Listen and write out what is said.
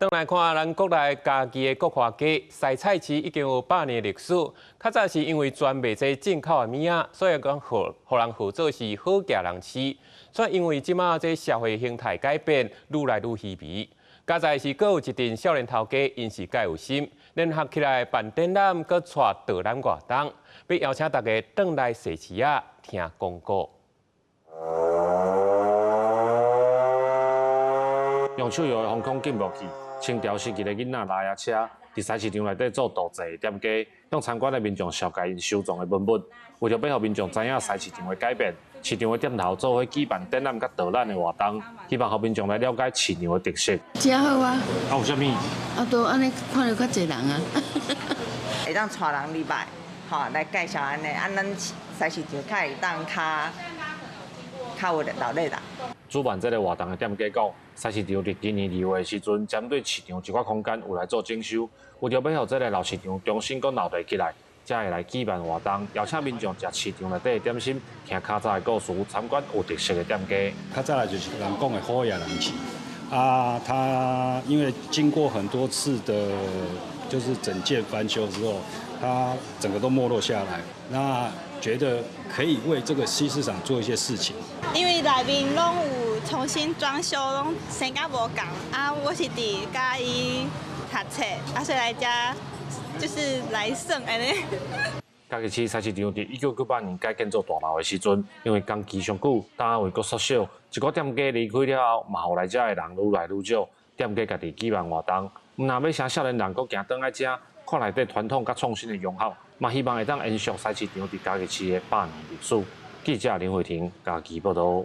轉來看咱國內嘉義的國華街西菜市已經有100年歷史。較早是因為專賣這進口的物仔，所以講予予人號做是好額人市。所以因為這馬這社會形態改變，愈來愈稀微。佳哉是閣有一陣少年頭家，𪜶是蓋有心，聯合起來辦展覽，閣帶導覽活動，欲邀請大家轉來西市仔聽講古。用手搖的方孔進步器，清朝時期的囡仔拉仔車，佇菜市場內底做道濟店家，向參觀的民眾紹介𪜶收藏的文物。為著欲予民眾知影菜市場的改變，市場的店頭做伙舉辦展覽佮導覽的活動，希望予民眾來了解市場的特色。真好啊！啊，有啥物？啊，都按呢看著較濟人啊。會當帶人入來，吼，來介紹按呢，啊，咱菜市場較會當較較有熱鬧熱啦。主辦這个活動的店家講，菜市場佇今年2月的時陣，針對市場一寡空間有來做整修，為著欲予這个老市場重新閣鬧熱起來，才會來舉辦活動，邀請民眾食市場內底的點心，聽較早的故事，參觀有特色的店家。較早就是人講的好額人市，啊，它因為經過很多次的，就是整建翻修之後，它整個都沒落下來。那覺得可以為這個西市場做一些事情。因為內面攏有重新裝修，攏生甲無仝啊！我是佇嘉義讀冊，啊，所以來遮就是來耍按呢。嘉義市菜市場佇1998年改建做大樓的時陣，因為工期上久，單位閣縮小，一寡店家離開了後，嘛予來遮的人愈來愈少，店家家己舉辦活動，毋但欲請少年人閣行轉來遮，看內底傳統佮創新的融合，嘛希望會當延續菜市場佇嘉義市的百年歷史。記者林慧婷嘉義報導。